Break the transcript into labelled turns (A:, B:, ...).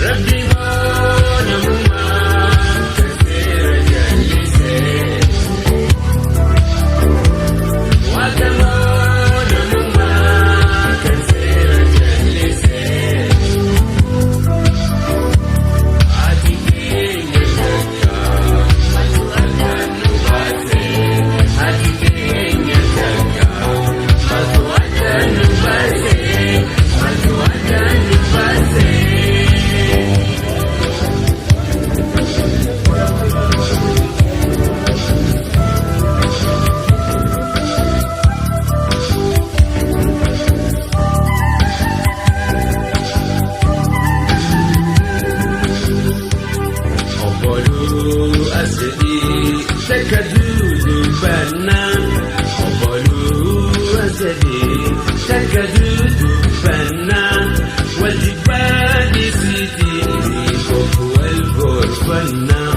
A: Rabbi namummaa kan seera jallisee. Waaqamoo namummaa kan seera jallisee. Ati keenya takka maaltu addaan nu baasee? Ati keenya takka maaltu addaan nu baasee? Maaltu addaan nu baasee? Obboluu asadii takka dudubbannaa. Obboluu asadii takka dudubbannaa. Wal jibbaa dhiisiitii koofu wal gorfannaa.